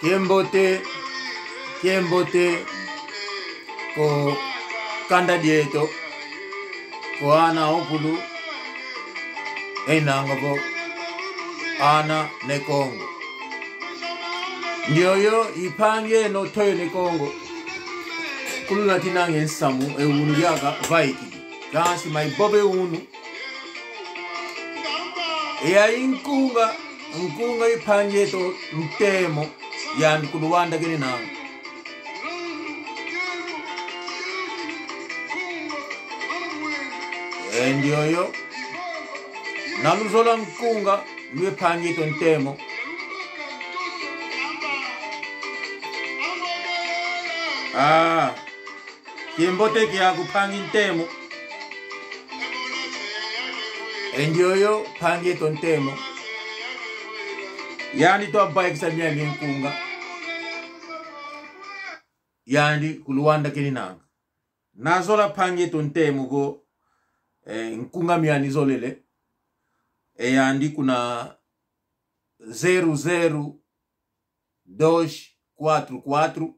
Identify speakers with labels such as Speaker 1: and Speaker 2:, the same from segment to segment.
Speaker 1: Kiembote, kiembote ko kanda dieto ko ana okulu enanga ko ana ne Kongo. Ndioyo ipange no toyo ne Kongo. Kulula tinange nsamu ewunu yaka vaiki. Kasi maibobe unu. Eya inkunga nkunga iphanjeto ntemo yani kuluwanda kene nanga. Endioyo naluzola nkunga lwephanjeto ntemo. Ah, kimboteki yakuphangi ntemo. Endioyo phanjeto ntemo. Yani twabayikisa myami nkunga. Yani kuluwanda kene nanga. Nazola phanjeto ntemo ko nkunga myani zolele. Eyandi kuna 0 0 2 4 4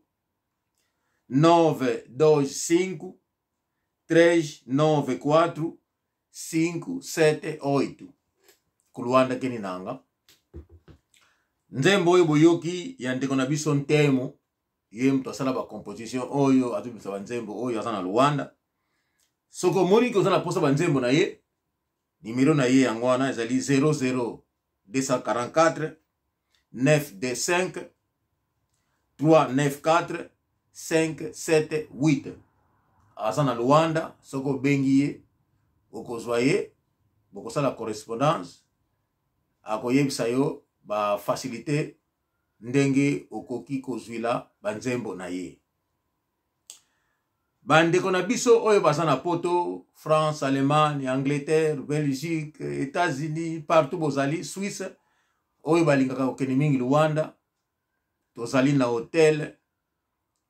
Speaker 1: 9 2 5 3 9 4 5 7 8 kuluwanda keni nanga. Nzembo oyo boyoki ya ndeko na biso ntemo, ye moto asala ba composition oyo azobimisa ba nzembo oyo aza na Luanda. Soki omoni ke oza na posa ba nzembo na ye, numero na ye yango wana ezali 0 0 244 9 2 5 3 9 4 5 7 8. Aza na Luanda, soki obengi ye okozwa ye, bokosala correspondance, akoyebisa yo ba facilité ndenge okoki kozwila ba nzembo na ye. Bandeko na biso oyo baza na poto, France, Allemagne, Angleterre, Belgique, États-Unis, partout bozali, Suisse, oyo balingaka kokende mingi Luanda, tozali na hotel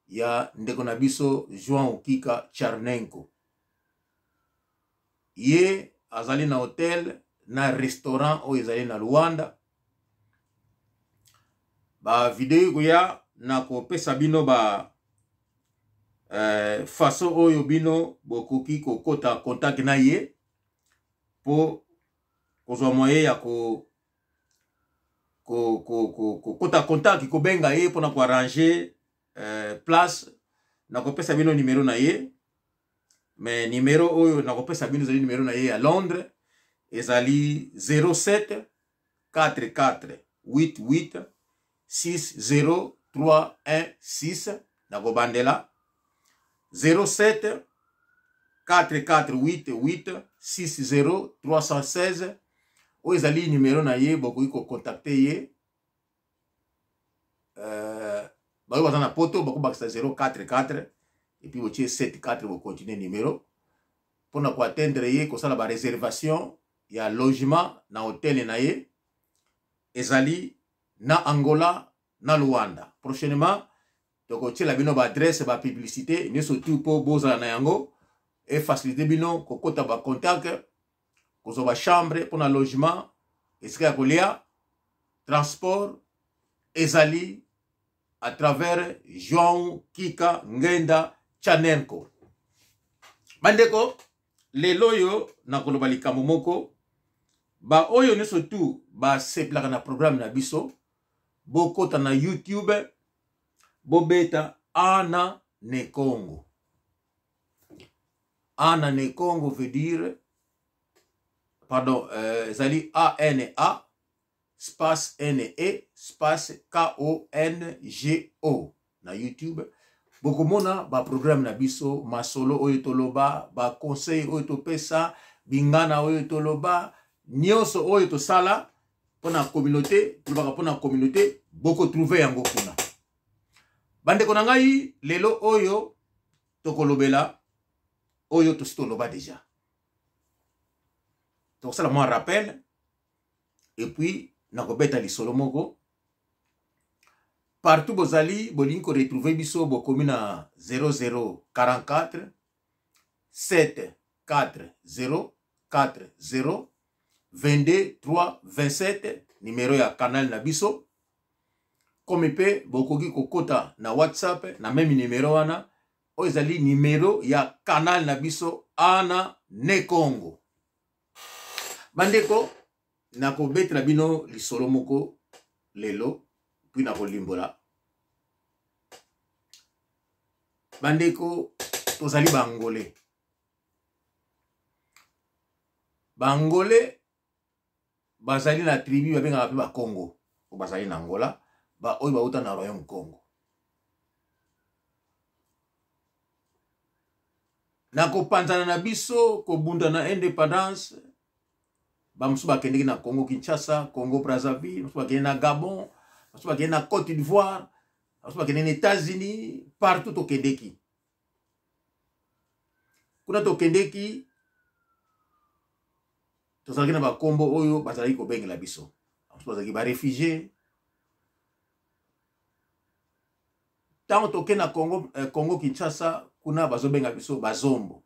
Speaker 1: ya ndeko na biso João Okika Charnenko. Ye azali na hotel na restaurant oyo ezali na Luanda. Ba video ekoya na kopesa bino ba façon oyo bino bokoki kokota contact na ye po kozwa moyen ya ko kokota contact, kobenga ye mpona koarranger place. Nakopesa bino numero na ye, mais numero oyo nakopesa bino ezali numero na ye ya Londres, ezali 07 4 4 8 8 6 0 3 1 6. Nakobandela 07 4 4 8 8 6 0 316. Oyo ezali numero na ye, bokoki kocontacte ye. Bayo baza na poto bakobakisa 0 4 4 et puis botie 7 4, bokontinue numero mpona koatteindre ye, kosala ba réservation ya logement na hotel na ye ezali na Angola na Luanda. Prochainement tokotiela bino ba adresse, ba publicité nyonso tout mpo bozala na yango e facilité bino kokota ba contact, kozwa ba chambre mpona logement, esika ya kolia, transport ezali à travers João Kika Ngenda Chanenko. Bandeko, lelo oyo nakoloba likambo moko, ba oyo nyonso tu basepelaka na programme na biso, bokota na YouTube, bobeta Ana Nekongo. Ana Nekongo veut dire, pardon, ezali ANA space NE space KONGO na YouTube. Bokomona ba programme na biso, masolo oyo toloba, ba conseil oyo topesa, bingana oyo toloba, nyonso oyo tosala mpona communauté, tolobaka mpona communauté, bokotrouve yango kuna. Bandeko na ngai, lelo oyo tokolobela oyo tosi toloba deja, tokosala mwa rappel et puis nakobeta lisolo moko. Partout bozali bolingi koretrouve biso, bokomi na 0 0 44 7 4 0 4 0 22 3 27, numero ya canal na biso. Comme mpe bokoki kokota na WhatsApp na meme numero wana oyo ezali numero ya canal na biso Ana Ne Kongo. Bandeko, nakobetela bino lisolo moko lelo puis nakolimbola. Bandeko, tozali ba Angolais. Ba Angolais bazali na tribu babengaka mpe bakongo oyo bazali na Angola, baoyo bauta na Royaume Congo. Na kopanzana na biso kobunda na independance, bamosusu bakendeki na Congo Kinshasa, Congo Brazzaville, bamosusu bakendeki na Gabon, bamosusu bakendeki na Cote d'Ivoire, bamosusu bakendeki na États-Unis, partout tokendeki. Kuna tokendeki tozalaki na bakombo oyo bazalaki kobengela biso. Bamosusu bazalaki ba réfugiés. Ntango toke na Congo, Congo Kinshasa, kuna bazobenga biso bazombo.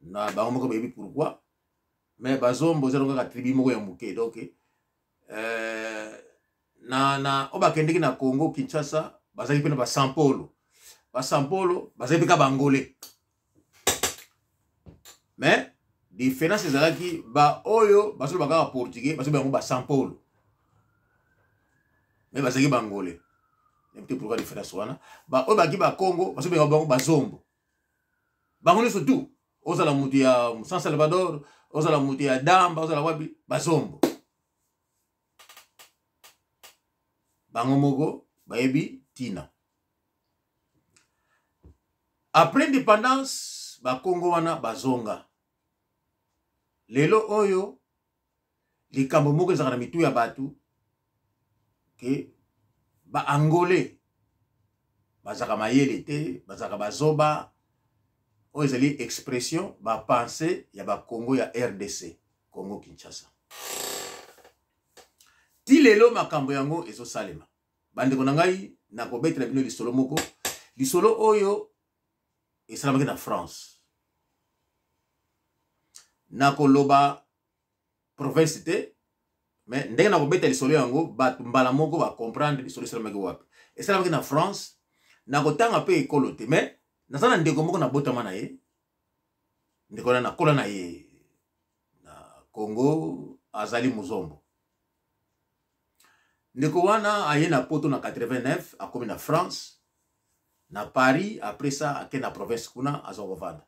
Speaker 1: Na bango moko bayebi pourquoi, mais bazombo eza kaka tribu moko ya moke. Donc na oyo bakendeki na Congo Kinshasa bazalaki mpe na basampolo. Basampolo bazalaki mpe kaka bangole, mais différence ezalaki baoyo bazoloba kaka portugais bazobenga yango basampolo, mais bazalaki bangole. Nayebi te pourquoi différence wana. Baoyo baki bakongo bazobenga bango bazombo. Bango nyonso tu, ozala moto ya San Salvador, ozala moto ya Damba, ozala wapi, bazombo. Bango moko bayebi ntina. Après indépendance, bakongo wana bazonga. Lelo oyo likambo moko ezalaka na mitu ya bato ke ba Angolais bazalaka mayele te, bazalaka bazoba. Oyo ezali expression ba pensée ya bakongo ya RDC, Congo Kinshasa. Ti lelo makambo yango ezosalema. Bandeko na ngai, nakobetela bino lisolo moko. Lisolo oyo esalamaki na France. Nakoloba province te, mais ndenge nakobeta lisolo yango bato mbala moko ba comprendre lisolo esalamaki wapi. Esalamaki na France. Nakotanga mpe ekolo te, mais naza na ndeko moko nabotama na ye. Ndeko na nakola na ye na Congo, azali muzombo. Ndeko wana aye na poto na 89, akomi na France, na Paris. Après ça ake na province kuna aza kovanda.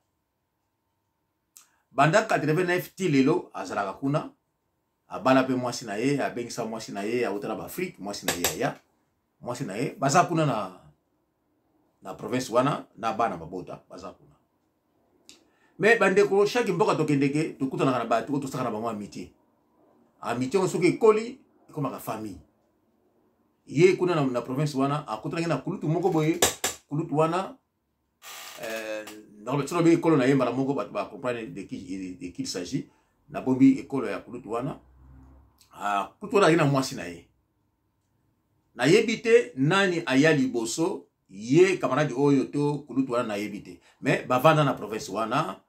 Speaker 1: Banda 89 ti lelo azalaka kuna. Abala mpe mwasi na ye, abengisa mwasi na ye auta na baafrike, mwasi na ye aya, mwasi na ye baza kuna na province wana na bana babota baza kuna. Mais bandeko, chaque mboka tokendeke tokutanaka na bato oyo tosaka na bango amitié. Amitié oyo soki ekoli ekomaka famille. Ye kuna na province wana akutanaki na kulutu moko boye. Kulutu wana soki obengi ekolo na ye mbala moko bato bacomprendre de qui il s'agit. Nabombi ekolo ya kulutu wana. Kulutu wana azalaki na mwasi na ye. Nayebi te nani aya liboso, ye camarade oyo to kulutu wana, nayebi te. Mais bavanda na province wana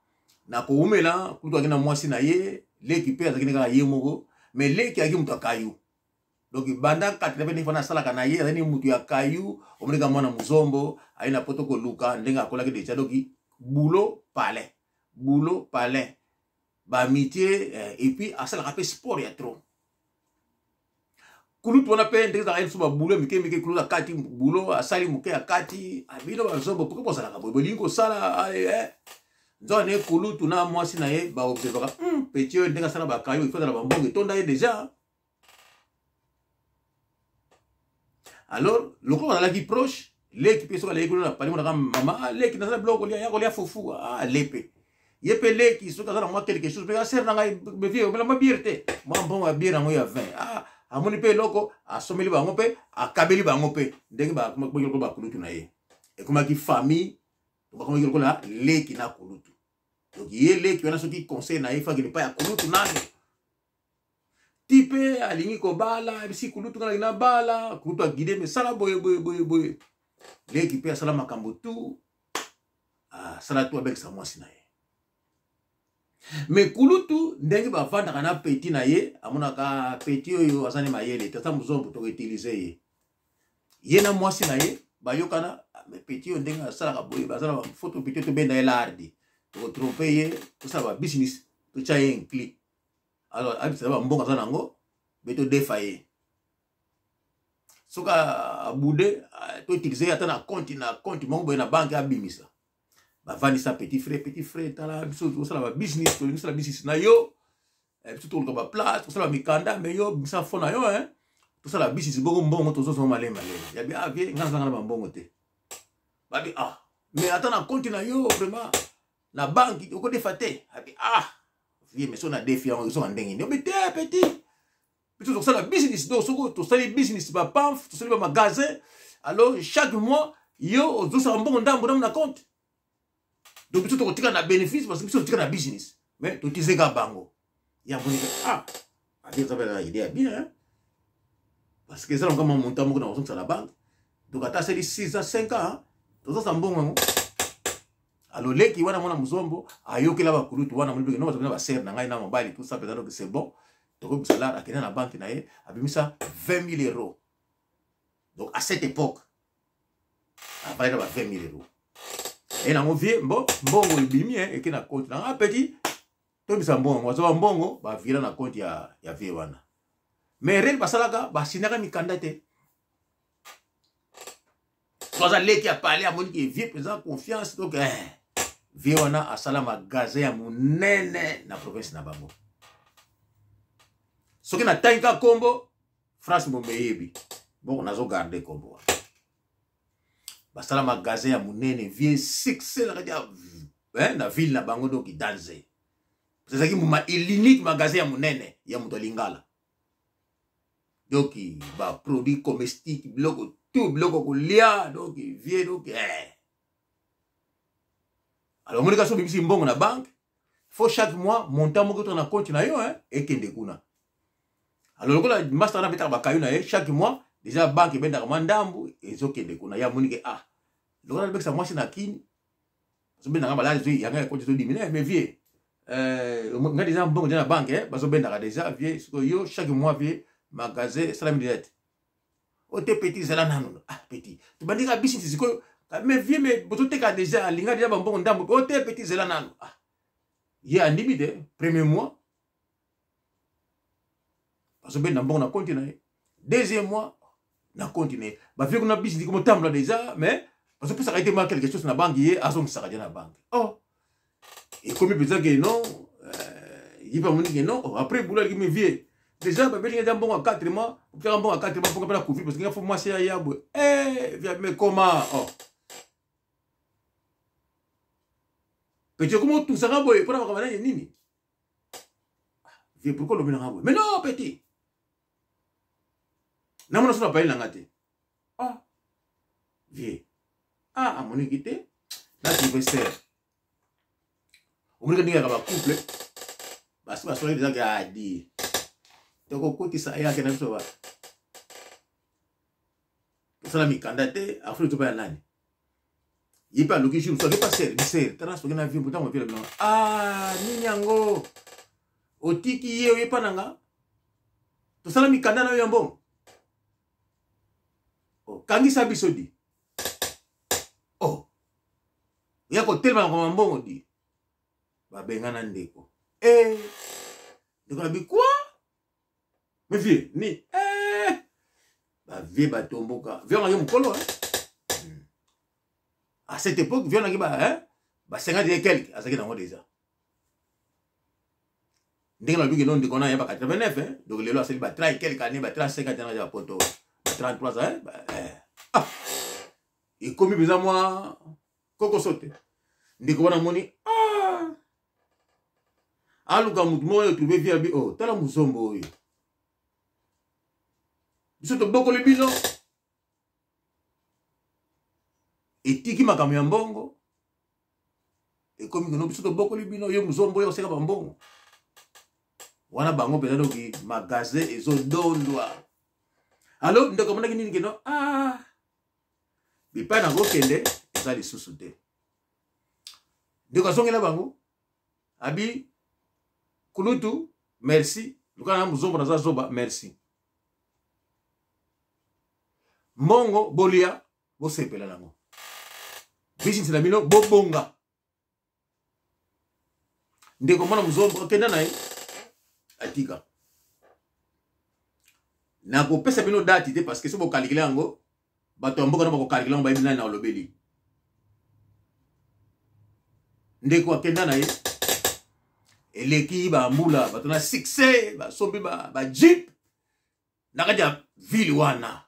Speaker 1: na kowumela. Kulutu azalaki na mwasi na ye, leki mpe azalaki kaka ye moko. Mais leki azalaki moto ya kayu. Donc banda 89 wana asalaka na ye, azali moto ya kayu. Omoneka mwana muzombo aye na poto koluka ndenge akolaki deja. Donc boulot palais, boulot palais, baamitié, et puis asalaka mpe sport ya trop. Kulutu wana mpe ndenge ezalaka biso babulo ya mike mike, kulutu akati bulo, asali moke, akati abino bazombo pourquoi bozalaka boye, bolingi kosala. Nzoka ne kulutu na mwasi na ye baobservaka petit oyo ndenge asala bakayo, ifo azala bambongo etonda ye deja. Alors lokola bazalaki proche, leki mpe soki aleki kuna na pali monaka mama leki nazala biloko kolia, ya kolia fufu, alepe ye mpe leki soki aza na mwa quelque chose mpe asere na ngai bevie omela mwa biere te, mwa mbongo ya biere yango ya 20, amoni mpe eloko asomeli bango mpe akabeli bango mpe ndenge bakomaki lokola bakulutu na ye. Ekomaki famille, bakomaki lokola leki na kulutu. Donc ye leki wana soki conseil na ye fakende epai ya kulutu nano ti mpe alingi kobala, ebisi kulutu nga na bala, kulutu aguide mesala boye boye boye boye. Leki mpe asala makambo tu, asala tu, abekisa mwasi na ye. Me kulutu ndenge bavandaka na peti na ye, amonaka peti oyo aza ne mayele te, aza mozombo, tokoutilize ye. Ye na mwasi na ye bayokana, ah, mais petit oyo ndenge asalaka boye, baza na bafoto petit tobenda ye lardi, tokotrompe ye, tosala babusiness, totya ye inclus. Alors abisala bambongo aza nango, be todefa ye soki abude, toutilize ye ata na compte, na compte moko boye na banke, abimisa. Bavandisa petit frère: petit frère, tala, biso tosala babusiness, tolingi tosala business na yo, biso toluka baplace, tosala bamikanda, mais yo bimisa fo na yo, hein, tosala business bongo, mbongo tozozwa malemi malemi. Yabi: ah vieux, nga nazanga na bambongo te. Babi: ah, mais ata na compte na yo vraiment na banque okodefa te? Abi: ah vieux, mais so na defi yango ezonga ndenge nini? Obi: te petit, biso tokosala business, donc soki tosali business, bapamf, tosali bamagasin, alors chaque mois yo ozosala mbongo ndambo ndambo na compte, donc biso tokotika na bénéfice, parce que biso totika na business, mais totizeka bango. Ya monike: ah, adi eza na idée ya bien, hein? Parce que eza na kama montant moko na kozongisa na banque, donc ata asali 6 ans, 5 ans, tozosala mbongo yango. Alors leki wana, mwana mozombo, ayokela bakulutu wana, moni no bazali na basere na ngai na mobali, tout ça mpenza, donc c'est bon, tokobimisa lar. Akende na banque na ye, abimisa 20 000 euros. Donc à cette époque avali na ba 20 000 euros e nango. Vieux, mbo mbongo ebimi, eke na compte na nga, petit, tobisa mbongo. Bazwa mbongo, bavira na compte ya vieux wana. Mais rele basalaka, basinaka mikanda te. So aza leki ya pale, amoni ke vieux mpenza confiance. Donc vieux wana asala magasin ya monene na province na bango. Soki natangi ka nkombo, France mbombe eyebi. Bon, nazogarde nkombo wana. Basala magasin ya monene, vieux succès na kati ya, na ville na bango. Donc danse ezalaki moma unique, magasin ya monene ya moto alingala. Donc baproduit comestique, biloko tout, biloko kolia. Donc vieux, donc Alors omoni kasi obimisi mbongo na banque, faut chaque mois montant moko to na compte na yo, hein, ekende kuna. Alors lokola master wana abetaka bakayu na ye chaque mois, déjà banque ebendaka mwa ndambu, ezokende kuna. Ye amoni ke ah, lokola nabekisa mwasi na kini, azobendaka balali yanga ya compte ezodimine. Mais vieux, nga déjà mbongo déjà na banque, bazobendaka déjà. Vieux, sikoyo yo chaque mois, vieux, magasin esalami déjà te. O te petit, ezala nano. Ah petit, tobandika bisisi sikoyo. Mais vieux, mais bozoteka déjà, alinga déjà bambongo ndambo. O te petit, ezala nano. Ah, ye andimi te. Premier mois bazobenda mbongo na compte na ye, deuxième mois na compte na ye. Bavieux kuna bisisi komotambola déjà, mais bazopesaka ye te mwa quelque chose na banque, ye azongisaka déjà na banque. Oh, ekomi mpenza ke non, ye mpe amoni ke non. Oh, après boulot aliki: mais vieux, déjà babelinga eza mbongo ya 4 mois, opesaka mbongo ya 4 mois mponga mpe na couvrir, parce que nga fo mwasi aya boye. Eh vieux, mais comment? Oh petit, okoma otusaka boye mpona makambo nani nini? Vieux, pourquoi olobi nanga boye? Mais non petit, namona so na pali nanga te. Ah vieux, ah, amoniki te na trouve sere. Omoniki ndenge yaka bacouple basi basolaki deja ke adi tokokotisa ye, akenda biso ba tosala mikanda te, afuli topa ya nani. Ye mpe aluki jour mosusu, akepa sere bisere tala soki na vie mpo ntango vie na ah nini yango otiki ye oyepa na nga, tosala mikanda na yo ya mbongo, okangisa biso di. Oh, ya kotelema na koma mbongo di babengana ndeko. Eh, ndeko na bikwa, mais vieux ni eh, bavieux batomboka. Vieux ngaki mokolo, hein? À cette époque vieux naki ba, hein? Ba 50 et quelque azalaki nango déjà. Ndenge nalobi keno ndeko na ye ba 89, hein? Donc lelo asali ba 30 quelque année, ba 35 ans ya poto, ba 33, hein? Ba, eh. Ah, ekomi mpenza mwa kokoso te. Ndeko wana amoni, ah, aluka motu moko oyo trouve vie abi: oh, tala mozombo oyo, biso tobokoli bino, etiki makambo ya mbongo, ekomi kino biso tobokoli bino, yo mozombo oyo oseka bambongo wana. Bango mpenza doki magasin ezodondwa. Alo ndeko amonaki nini kino, ah, bipai nakokende eza lisusu te. Ndeko azongela bango, abi: kulutu, merci, luka na mozombo, naza zoba, merci. Mbongo bolia, bosepela nango. Business na bino bobonga. Ndeko mwana muzombo akenda na ye atika. Nakopesa bino date te parce que soki bokalikile yango bato ya mboka na bakokalikile yango bayebi nani na olobeli. Ndeko akenda na ye eleki bambula bato na succès basombi ba, ba jeep na kati ya ville wana,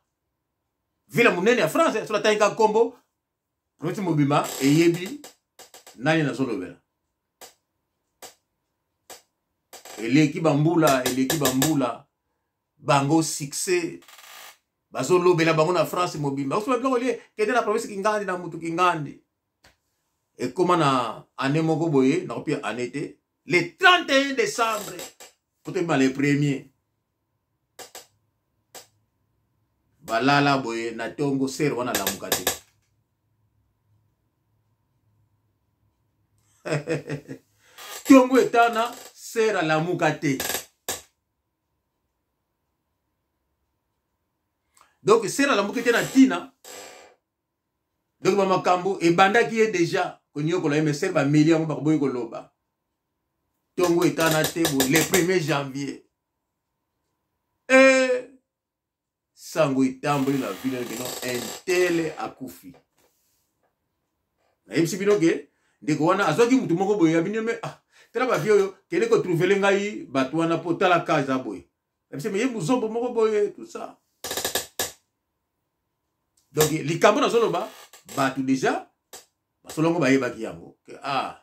Speaker 1: ville ya monene ya France. Soki natangi kaka nkombo, province mobimba eyebi nani nazolobela. Eleki bambula, eleki bambula, bango succès bazolobela bango na France mobimba. Osoma biloko lie kende na province Kingandi na mutu Kingandi. Ekoma na année moko boye, nakopia année te, le 31 décembre po toyeba le premier balala boye na tongo, sere wana alamuka te. Tongo etana, sere alamuka te. Donc sere alamuki te na ntina. Donc bamakambo ebandaki ye deja konyokola ye, mais sere bameli yango, bakoboyi koloba. Ntongo etana te bo le 1er janvier e sango etamboli na ville keno intele akufi. Nayebisi bino ke ndeko wana azwaki mutu moko boye ya bino me ah, tala bavie oyo, kende kotrouvele ngai bato wana mpo tala ka eza boye. Nayebisi me ye muzombo moko boye, tout ça. Donc likambo nazoloba, bato deja basolongo bayebaki yango ke ah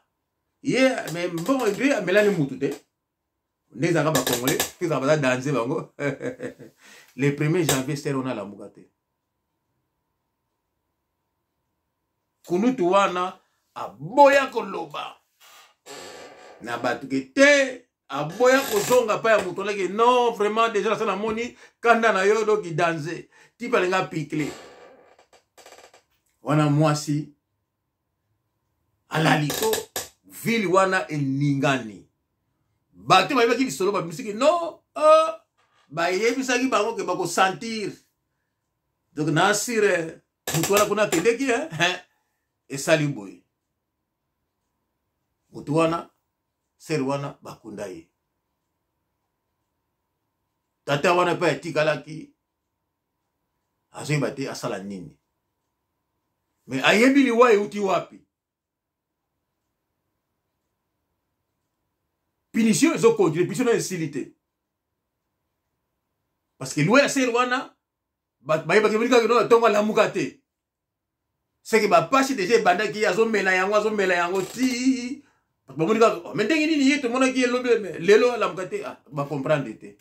Speaker 1: ye me mbongo nde amelani mutu te, nde ezalaka bacongolais mpe ezalaka baza danze bango. Le 1er janvier sere wana alamuka te. Kulutu wana aboya koloba na bato ke te, aboya kozonga pa ya moto alaki non vraiment déjà nasa namoni kanda na yo. Donc danze tipe alinga pikle wana, mwasi alali ko ville wana eningani. Bato bayebaki lisolo babimisiki non, oh, bayebisaki bango ke bakosentir. Donc na asire moto wana kuna akendeki eh, esali boye, moto wana sere wana bakunda ye. Tata wana mpe atikalaki azoyeba te asala nini, me ayebi liwa euti wapi. Punition ezokontinue, punition nayo esili te, parce que liwa ya sere wana bato bayebaki kaka no ntongo alamuka te, seke bapasi deja ebandaki ye azomela yango, azomela yango ti bato bamoni kaka oh, me ndenge nini ye tomonaki ye lobi, me lelo alamuka te. Ah, bacomprendre te.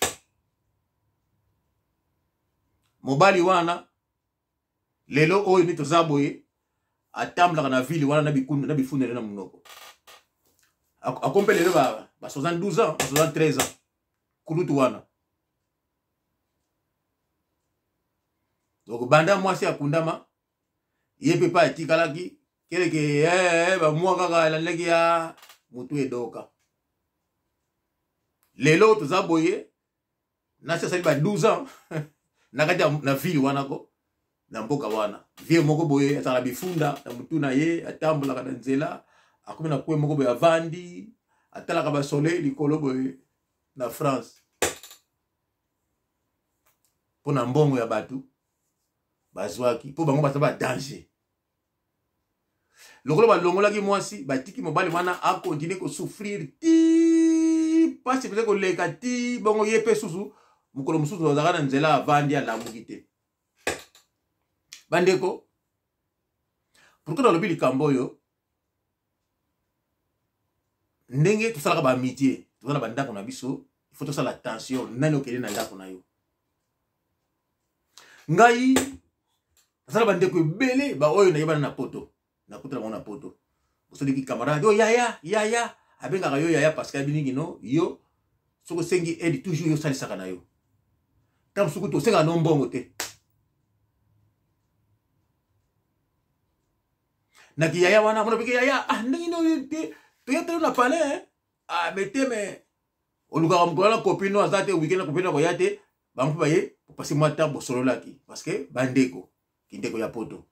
Speaker 1: Mobali wana lelo oyo nde toza boye, atambolaka na ville wana na bifundele na monoko. Akompe lelo ba 72 ans, ba 73 ans, kulutu wana. Donc banda mwasi akundama, ye mpe pa atikalaki keleke eh, bamwa kaka elandaki ya motu edoka. Lelo toza boye, nasi asali ba 12 ans na kati ya na ville wana ko na mboka wana. Vie moko boye azalaka bifunda na motu na ye, atambolaka na nzela, akomi na kwe moko boye, avandi atalaka basoleil likolo boye na France mpo na mbongo ya bato bazwaki, mpo bango baza badanger. Lokola balongolaki mwasi, batiki mobali wana akontinue kosouffrir ti mpasi mpenza koleka ti bongo ye mpe susu mokolo mosusu azalaka na nzela avandi alamuki te. Bandeko, pourkui nalobi likambo oyo? Ndenge tosalaka baamitie, toza na bandako na biso, il faut tosala attention nani okende na ndako na yo. Ngai nasala bandeko ebele baoyo nayebana na poto, nakutana bango na poto, bosoliki camarade oyo yaya, yaya abengaka yo yaya parce que ayebi mingi no yo. Soki osengi aide, toujours yo osalisaka na yo. Ntango mosuku tosengaka no mbongo te na kiyaya wana, mona peke yaya, ah ndenge nini te toya tolo na palais, ah me te me olukaka mokolo wana copine aza te, weekend copine akoya te, bango mpe baye kopase mwa temps bosololaki parce que bandeko. Kindeko ya poto.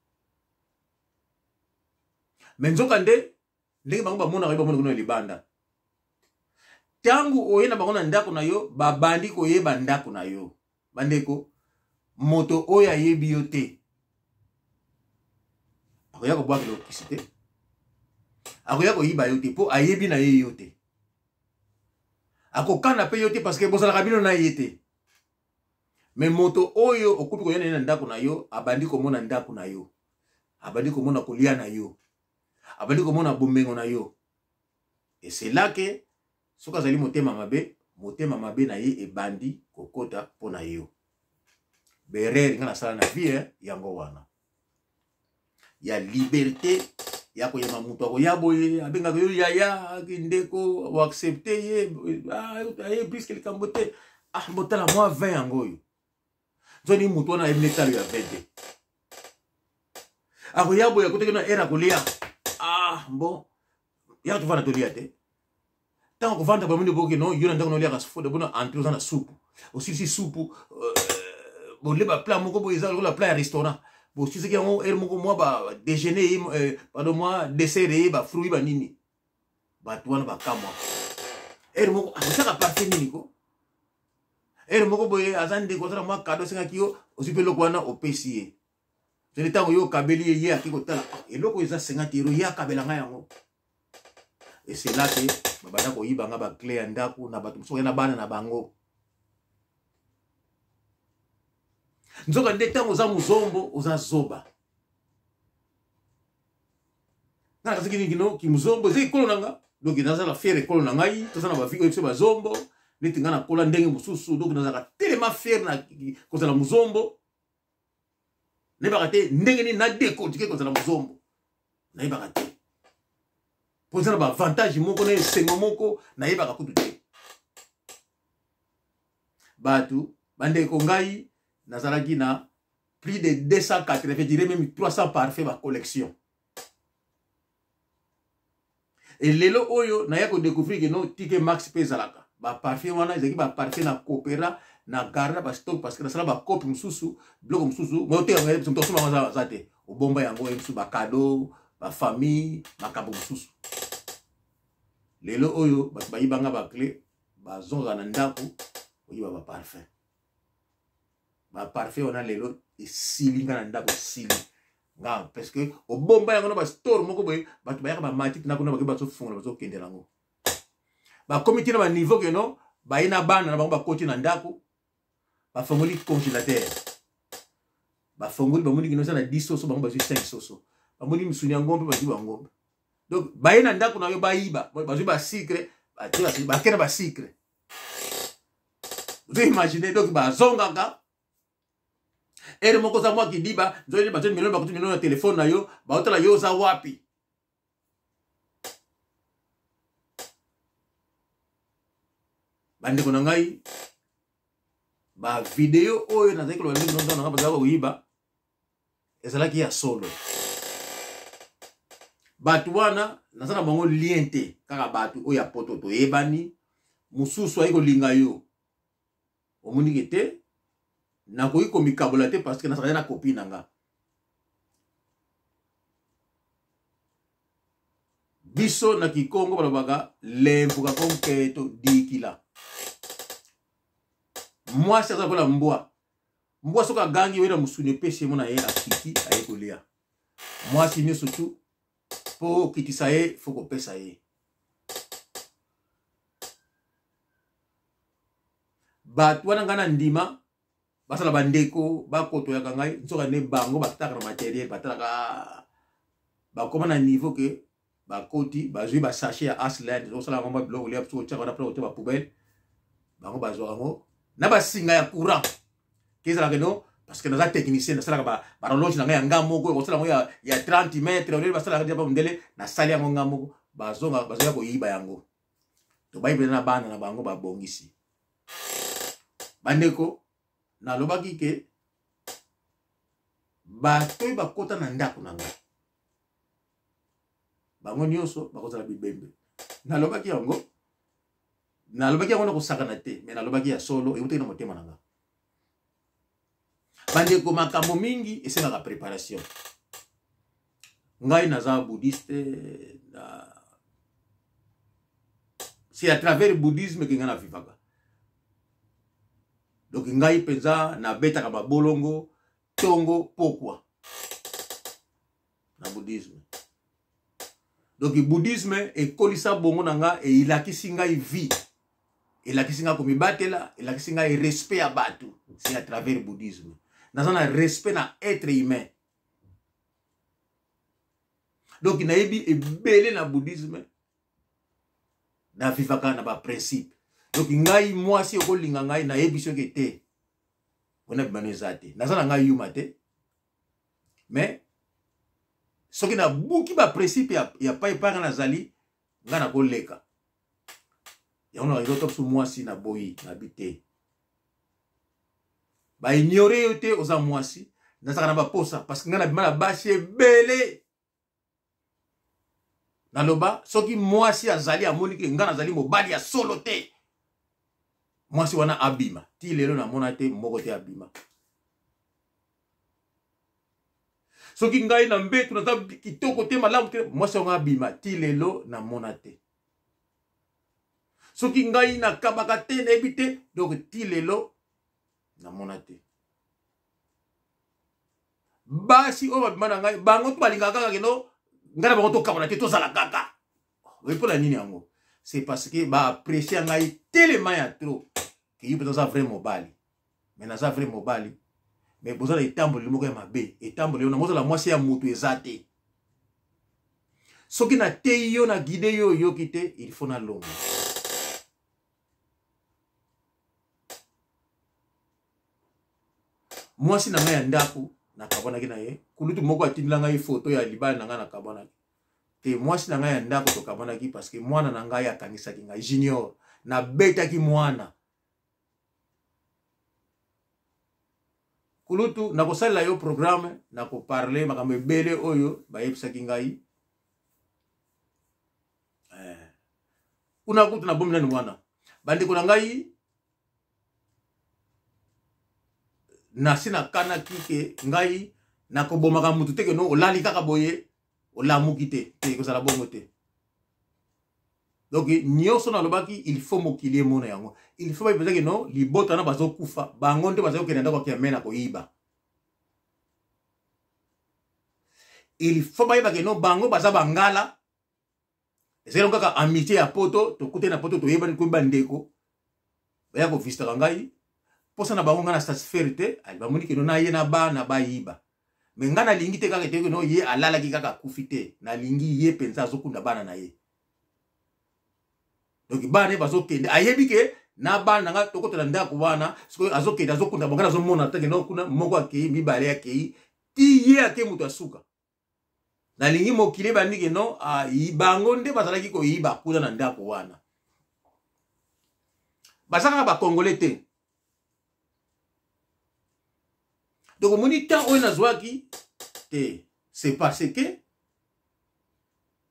Speaker 1: Me nzoka nde ndenge bango bamonaka yo, bamonaka na libanda. Ntango oye na bango na ndako na yo, babandi koyeba ndako na yo. Bandeko, moto oyo ayebi yo te akoya kobwakela okisi te, akoya koyiba yo te mpo ayebi na ye yo te, akokana mpe yo te parce que bozalaka bino na ye te. Me moto oyo okomi koya na ye na ndako na yo, abandi komona ndako na yo, abandi komona kolia na yo, abandi komona bomengo na yo. Et c'est là que soki azali motema mabe, motema mabe na ye ebandi kokota mpo na yo. Berere nga nasala na vie eh, yango wana ya liberté ya koyamba moto akoya boye, abengaka yo yaya, ndeko, oaccepte ye, aye briske likambo te. Ah, botala mwa 20 yango oyo nzoni moto wana ayebi netalo ya 20 te, akoya boye akotaki na ere akolia. Ah bon, yaka tovanda tolia te. Ntango kovanda bamoni boke no yo na ndako noliaka foda bona entre oza na supu, osilisi supu, bolie baplat moko boye eza lokola plat ya restaurant, bosilisaki yango ere moko mwa ba déjeuner ye, pardon, mwa dessert ye, bafruit banini, bato wana bakamwa. Ere moko akosaka parfait nini ko ere moko boye aza ndeko, aza na mwa kado asengaki yo, ozwi mpe eloko wana opesi ye. Zali ntango yo okabeli ye, ye ake kotala eloko eza 50 euro, ye akabela ngai yango. Et c'est là que babanda koyiba nga baclé ya ndako na bato mosusu na bana na bango. Nzoka nde ntango oza mozombo, oza zoba. Nga nakazaki nini kino kimuzombo eza ekolo na nga, donc naza na fiere ekolo na ngai. Toza na bavi oyo biso bazombo, neti nga nakola ndenge mosusu, donc nazalaka telema fiere na kozala mozombo. Nayebaka te ndenge nini nadekodike kozala mozombo, nayebaka te mpo eza na baavantage moko na esengo moko nayebaka kutu te. Bato bandeko, ngai nazalaki na plus de 280, dirais même 300 parfait ba collection. Et lelo oyo naya kodécouvrir ke no tike max mpe ezalaka baparfum wana, ezalaki baparfum na coopera na garda bastock, parce que nasala bakope mosusu, biloko mosusu motekaka, moto asomaka aza te, obomba yango ye mosusu, bakado, bafamille, makambo mosusu. Lelo oyo bato bayibanga baclé, bazongaka na ndako koyiba baparfum. Baparfum wana lelo esili nga na ndako, esili nga parce que obomba yango na bastore moko boye, bato bayaka bamatiti na kuna, bake bazofungola, bazokendela yango, bakomi ti na baniveau ke no baye na bana na bango, bakoti na ndako, bafongoli congélateur, bafongoli, bamoni kino eza na 10 soso, bango bazwi 5 soso, bamoni misuni ya ngombe, bazwi bangombe. Donc baye na ndako na yo, bayiba, bazwi basucre, bake na basucre, ozo imagine. Donc bazongaka ere moko oza mwa kidiba, nzoi bato nimero, bakuti nimero na telefone na yo, baotala yo oza wapi. Bandeko na ngai, bavideo oyo nazali koloba ndenge ngai nanga bazalaka koyiba ezalaki ya solo. Bato wana naza na bango lien te, kaka bato oyo ya poto toyebani. Mosusu ayi kolinga yo, omoniki te, nakoki komikabola te parce que nazalaki na copine na nga. Biso na Kikongo balobaka lembuka ko nketo dikila. Mwasi aza lokola mbwa. Mbwa soki agangi, oye na mosuni, opesi ye, mona ye akiti, aye kolia. Mwasi nyonso tu mpo okitisa ye, fo kopesa ye. Bato wana ngai na ndima basala bandeko bakotoyaka ngai, nzoka nde bango batalaka na materiel, batalaka, bakoma na niveau ke bakoti, bazwi basachet ya Asland, osala yango biloko lia biso, otiaka wana mpona kotia bapoubele, bango bazwaka yango na basinga ya courant ke ezalaka no, parce que naza technicien, nasalaka barolonge na ngai ya nga moko, kosala yango ya 30 mètre olele, basalaka dia mondele, nasali yango nga moko, bazonga bazoya koyiba yango. Tobayi mpenza na bana na bango babongisi. Bandeko, nalobaki ke bato oyo bakota na ndako na ngai, bango nyonso bakozala bibembe. Nalobaki yango, nalobaki yango na kosakana te, me nalobaki ya solo, eutaki na motema na nga. Bandeko, makambo mingi esengaka préparation. Ngai naza bouddhiste na... c'est à travers bouddhisme ke ngai navivaka. Donc ngai mpenza nabetaka babolongo tongo pokwa na bouddhisme. Donc bouddhisme ekolisa bongo na nga, elakisi ngai vie, elakisi ngai komibatela, elakisi ngai respect ya bato. C'est à travers bouddhisme naza na respect na être humain. Donc nayebi ebele na bouddhisme, navivaka na baprincipe. Donc ngai mwasi okolinga ngai, nayebi soki te wana bimano eza te, naza na ngai yuma te. Mais soki nabuki baprincipe ya pai pai nga nazali, ngai nakoleka yango. Na eloko biso mwasi naboyi nabi te, baignore yo te, oza mwasi. Nazalaka na baposa parce que ngai nabima na basi ebele. Naloba soki mwasi azali amoni ke ngai nazali mobali ya solo te, mwasi wana abima. Ti lelo namona te moko te abima. Soki ngai na mbetu naza kitoko te, malamu te, mwasi yango abima. Ti lelo namona te. Soki ngai nakabaka te, nayebi te, donc ti lelo namona te. Basi oyo babima na ngai, bango to balingaka kaka keno ngai na bango tokabana te, tozala kaka. Oye mpo na nini yango? C'est parce que baapprécie ngai telema ya trop ke yo mpenza oza vrai mobali. Mais naza vrai mobali, mais boza na etamboleli moko ya mabe. Etamboleli wana mozala mwasi ya motu eza te. Soki nateyi yo, na guide yo, oyoki te, il faut nalonga. Mwasi na ngai ya ndako nakabwanaki na ye. Kulutu moko atindela ngai foto ya libala na ngai, nakabwanaki te. Mwasi na ngai ya ndako tokabwanaki parce que mwana na ngai akangisaki ngai junior, nabetaki mwana. Kulutu, nakosalela yo programme, nakoparle makambo ebele oyo bayebisaki ngai eh. Kuna kutu nabomi nani wana. Bandeko na ngai, nasi nakanaki ke ngai nakobomaka mutu te, keno olali kaka boye olamuki te, te ekozala bongo te. Donc nyonso nalobaki, il faut mokili emona yango, il faut bayebisa keno libota na bazokufa, bango nde bazali kokende ndako ya kiamena koyiba. Il faut bayeba keno bango baza bangala. Ezali kaka amitié ya poto, tokutani na poto, toyebani, koyeba ndeko baya kovisitaka ngai, mposa na bango ngai na satisfaire te, bamoni keno na ye na bana bayiba. Me ngai nalingi te kaka ete keno ye alalaki kaka akufi te, nalingi ye mpenza azokunda bana na ye. Donc bana ye bazokende, ayebi ke na bana na ngai tokotela ndako wana. Sikoyo azokende azokunda bango, nazomona te keno kuna moko akei, mibale akei, ti ye ake moto asuka. Nalingi mokili ebandi keno bango nde bazalaki koyiba kuna na ndako wana. Baza kaka bakongole te. Donc omoni temps oyo nazwaki te, c'est parce que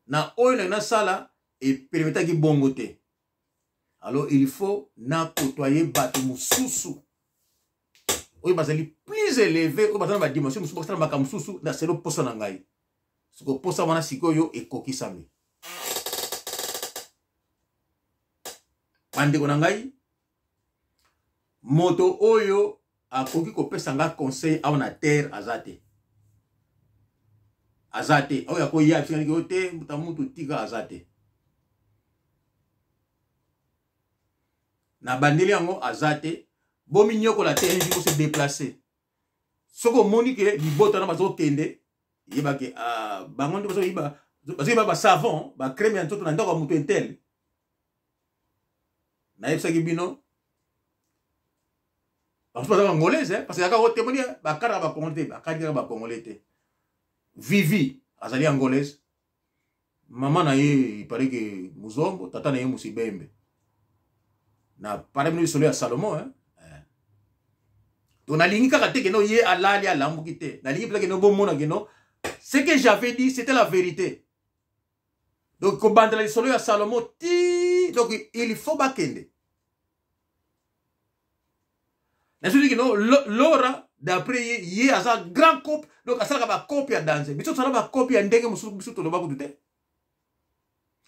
Speaker 1: na oyo nalingi nasala epermetaki bongo te. Alors il faut nakotoye bato mosusu oyo bazali plus élevé, oyo baza na badimension mosusu, bakosala makambo mosusu na selo posa na ngai. Siko posa wana sikoyo ekokisami. Bandeko na ngai, moto oyo akoki kopesa nga conseil awa na terre aza te, aza te. Oyo akoya biso oyo te, moto mutu tika, aza te. Na bandeli yango aza te. Bominyokola te, un jour se déplacer. Soki omoni ke libota na bazokende, yebake uh, bango nde bazoyiba, bazoyiba basavon, bacreme ya nzoto na ndako ya moto intel. Nayebisaki bino bamosusu baza bangolaise, parce que yaka otemoni bakaraka bakongole te, bakati kaka bakongole te. Vivi azali angolaise, mama na ye ipare ke muzombo, tata na ye musibembe. Na pare bino lisolo ya Salomo, eh? Eh. To nalingi kaka te keno ye alali alambuki te, nalingi mpenza keno bomona keno ce que j'avais dit, c'était la vérité. Donc kobandela lisolo ya Salomo ti, donc il faut bakende. Nasoki kino Lora. D'après ye, ye aza grand cope, donc asalaka bacope ya danger. Biso tosala bacope ya ndenge mosusu, biso toloba kutu te.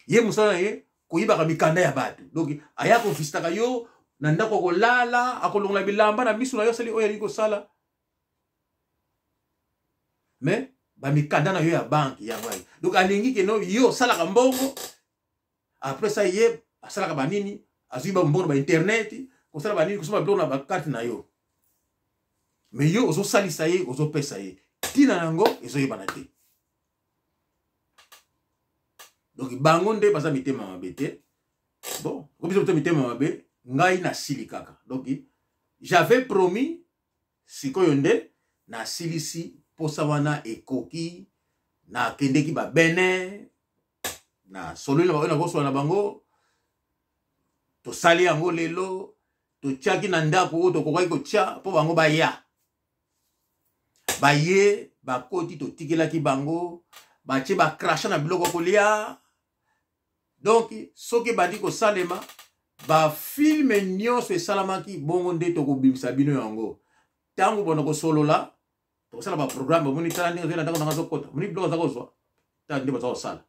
Speaker 1: Ye mosala na ye koyibaka mikanda ya bato. Donc aya kofisitaka yo na ndako, akolala, akolongola bilamba na miso na yo, asali oyo alingi kosala, mais bamikanda na yo ya banke yango aye. Donc alingi keno yo osalaka mbongo. Après ça, ye asalaka banini, azwi bambongo na bainternet, kosala banini, kosomba biloko na bakarte na yo, mais yo ozosalisa ye, ozopesa ye. Ntina yango ezoyebana te. Donc bango nde baza mitema mabe te. Bon, biso biso mitema mabe, ngai nasili kaka. Donc j'avais promis, sikoyo nde nasilisi posa wana ekoki. Nakendeki babene, nasololi na baoyo nakosola na bango, tosali yango lelo, totiaki na ndako oyo tokokaki kotia mpo bango baya. Baye, bakoti, totikelaki bango, batie bacrachat na biloko kolia. Donc soki ebandi kosalema, bafilme nyonso esalamaki bongo nde tokobimisa bino yango. Ntango bona kosolola, tokosala baprogramme. Omoni, tala ndenge ozali na ndako nanga, azokota, omoni biloko aza kozwa, tala nde baza kosala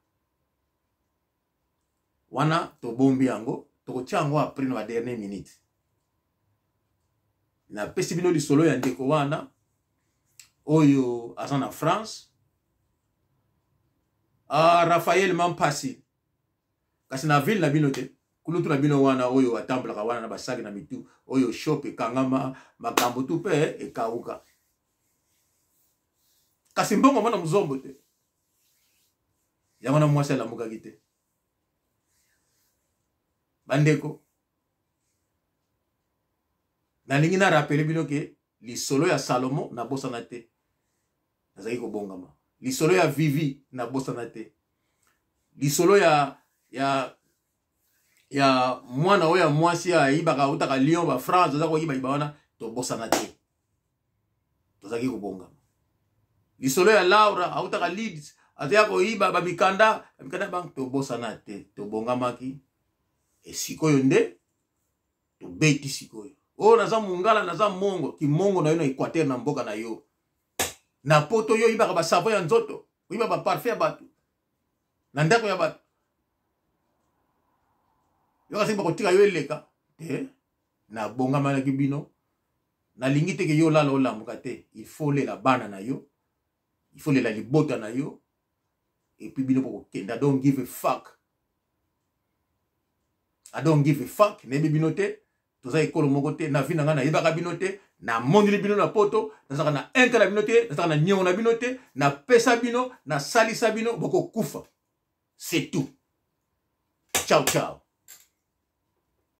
Speaker 1: wana. Tobombi yango, tokotia yango après na badernier minute. Napesi bino lisolo ya ndeko wana oyo aza na France, ah, Raphaël Mampasi, kasi na ville na bino te, kulutu na bino wana oyo atambolaka wana na basaki na mitu, oyo shop ekangama, makambo tu mpe ekauka, kasi mbongo mwana mozombo te. Yango na mwasi alamukaki te. Bandeko, nalingi na rapele bino ke lisolo ya Salomo nabosana te, nazalaki kobongama. Lisolo ya Vivi nabosana te. Lisolo ya mwana oyo ya mwasi ayibaka, autaka Lyon, bafrance, aza koyibayiba wana, tobosana te, tozalaki kobongama. Lisolo ya Laura, autaka Leeds, azalaki koyiba bamikanda banke, tobosana te, tobongamaki. Esikoyo nde tobeti sikoyo. Oyo naza mongala, naza mongo, kimongo na yo na Équateur, na mboka na yo na Poto. Yo oyibaka basavon ya nzoto, oyiba baparfum ya bato na ndako ya bato. Yo kasi bakotika yo eleka te. Nabongamalaki bino, nalingi te ke yo olala olamuka te. Il faut lela bana na yo, il faut lela libota na yo, et puis bino bokokenda. Don't give a fuck, I don't give a fuck. Nayebi bino te, toza ekolo moko te. Na vie na ngai nayebaka bino te. Namoneli bino na Poto, nazalaka na inter na bino te, nazalaka na niongo na bino te. Napesa bino, nasalisa bino, bokokufa, c'est tout. Ciao ciao.